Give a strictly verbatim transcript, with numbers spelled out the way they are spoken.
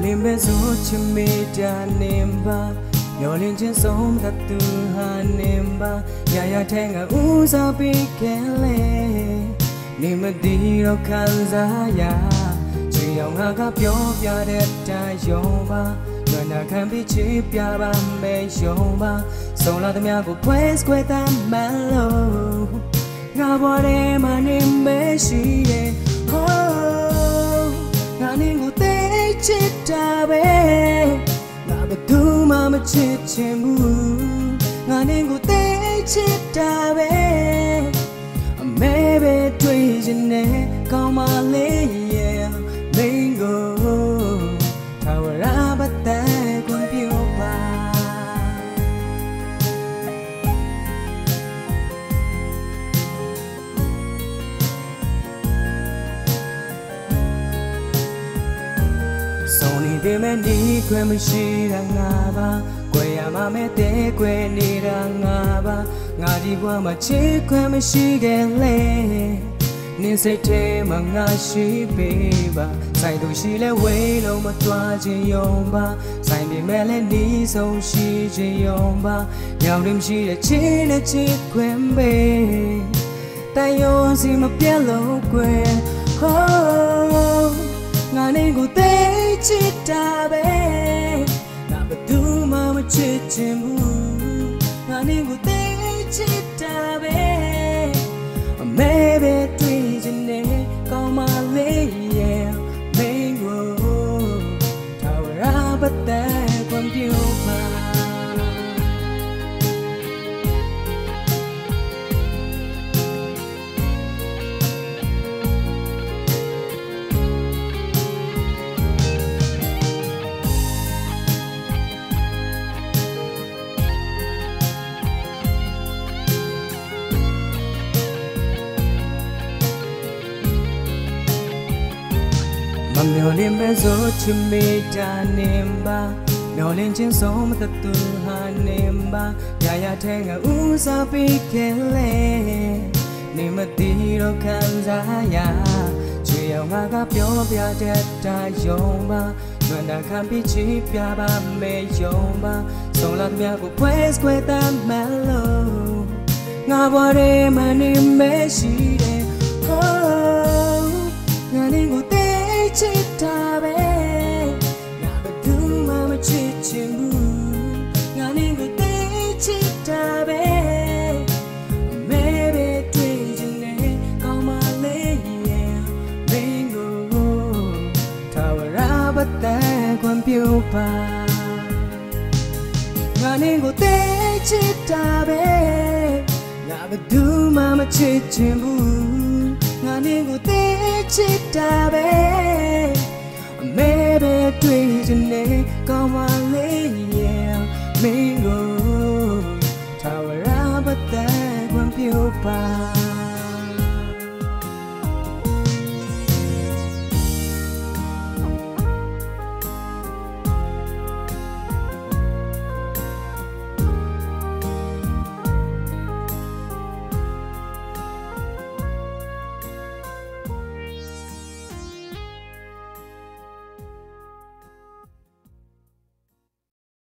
Limbe zuchi mita nimba, nyoli njinsomda tuha nimba, yaya tenga uza pikele. Ni mediro kanza ya, chiyonga kapyo pya deta yomba, nwenda kambi chipya bambe yomba, sola de miago pues kweta malo. Ngabore mani meshire, oh, ngani ngute chitabe, ngabaduma machichemu, ngani ngute chitabe, mebe twijine, kamaleye, mengo, tawara bate kumpiupa. Soni dime ni kwe mishira ngaba, kwe yamamete kwe nira ngaba, ngadi bwa machi kwe mishigele. Ni sete mangashi beba, sai dushile welo matwaji yomba, sai bimele ni so shiji yomba, yauri mshire chine chikwembe. Tayo nzima pielo kwe, oh, ngani ngute chitabe, ngabaduma machichemu, ngani ngute chitabe, mebe twijine, kamaleye, mengo, tawara bate kumpiupa. Mami olimbe zo chimita nimba, noli nchinso mutatu ha nimba, yaya tenga uza pikele, ni matiro kanza ya, chiya ungaka pyopya teta yomba, nwenda kambi chipya bambe yomba, sola miago pues kweta malo, ngabore mani meshire, oh, ngani ngute chitabe, ngabaduma machichemu, ngani ngute chitabe, mebe twijine, kamaleye, mengo, tawara bate kumpiupa. Ngani ngute chitabe, ngabaduma machichemu, ngani ngute chitabe, mebe twijine, kamaleye, mengo, tawara bate kumpiupa.